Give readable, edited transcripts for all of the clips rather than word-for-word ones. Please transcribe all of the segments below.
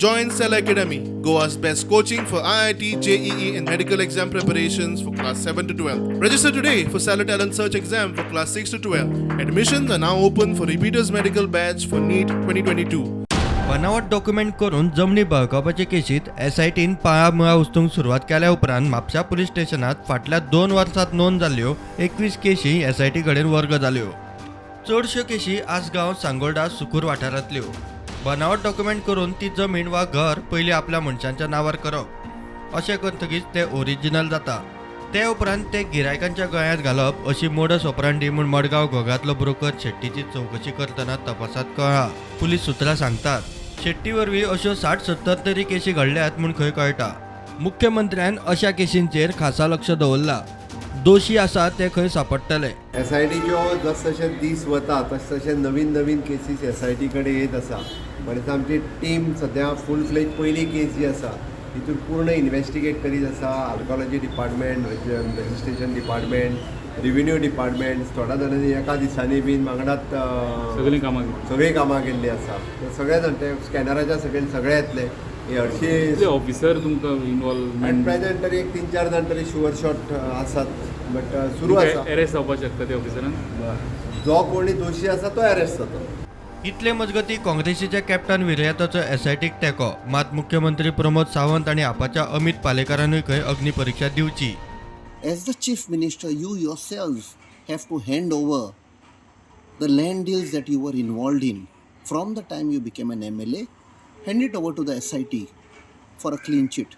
Join Cell Academy, Goa's best coaching for IIT, JEE, and medical exam preparations for class 7 to 12. Register today for Stellar Talent Search exam for class 6 to 12. Admissions are now open for repeaters medical batch for NEET 2022. बनावट document करून जमनी बळकावपाचे केशीत एसआयटीन पाळां मुळां उस्तूंक सुरवात केल्या उपरांत म्हापशा police स्टेशनात फाटल्या 2 वर्सांत नोंद जाल्ल्यो 21 केशी एसआयटी कडेन वर्ग जाल्यो. चडश्यो केशी आसगांव, सांगोल्डा, सुकूर वाठारांतल्यो. बनावट डॉक्युमेंट करून ती जमीन वा घर पयलीं आपल्या मनशांच्या नांवार करप, अशें करतकीच तें ओरिजिनल जाता. ते उपरांत ते गिरायकांच्या गळ्यांत घालप अशी मोडस ऑपरांडी म्हूण मडगांव घोगांतलो ब्रोकर शेट्टीची चवकशी करतना तपासात कळ्ळा. पुलीस सुत्रां सांगतात, शेट्टी वरवीं अश्यो 60-70 तरी केशी घडल्यात म्हूण खंय कळटा. मुख्यमंत्र्यान अशा केशींचेर खासा लक्ष दवरला. दोशी आसा ते खंय सांपडटले. एस I टीच्यो जस जशे दीस वता तशे तशे नवीन नवीन केसीस एस I T कडेन येत आसा. म्हणल्यार आमची टीम सद्या फूल फ्लेज पयली केस जी आसा तितून पूर्ण इन्वेस्टिगेट करीत आसा. Archaeology department, registration department, revenue department, थोड्या जाणांनी एका दिसांनी बीन वांगडात सगळीं कामां केली. सगळीं कामां केल्लीं आसा. तर सगळे जाण ते स्कॅनराच्या सकयल सगळे येतले. हे हरशी कितले ऑफिसर तुमकां एट इनवॉल्वमेंट? प्रेझेंट तरी एक 3-4 जाण तरी शुअर शॉट आसात, बट सुरू आसा. अरेस्ट जावपाक शकता ते ऑफिसरान? जो कोणी दोशी आसा तो अरेस्ट जातलो. इतले मजगती काँग्रेसीच्या कॅप्टन विरयाताचो एसआयटीक तेंको. मात मुख्यमंत्री प्रमोद सावंत आनी आपाच्या अमित पालेकारानूय खंय अग्निपरिक्षा दिवची. As the chief minister, you yourself have to hand over the land deals that you were involved in from the time you became an MLA, hand it over to the SIT for a clean chit.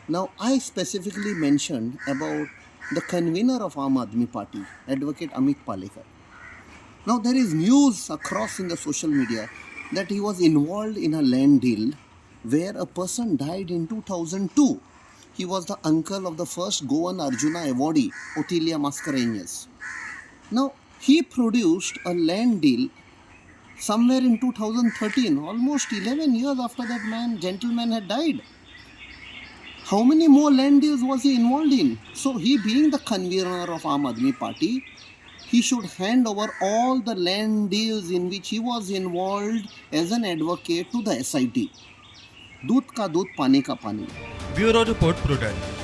Now, I specifically mentioned about the convener of Aam Aadmi Party, Advocate Amit Palekar. Now, there is news across in the social media that he was involved in a land deal where a person died in 2002. He was the uncle of the first Goan Arjuna awardee, Otilia Mascarenhas. Now, he produced a land deal somewhere in 2013, almost 11 years after that man, gentleman had died. How many more land deals was he involved in? So, he being the convener of Aam Aadmi Party, he should hand over all the land deals in which he was involved as an advocate to the SIT. दूध का दूध, पानी का पानी. Bureau report, Prudent.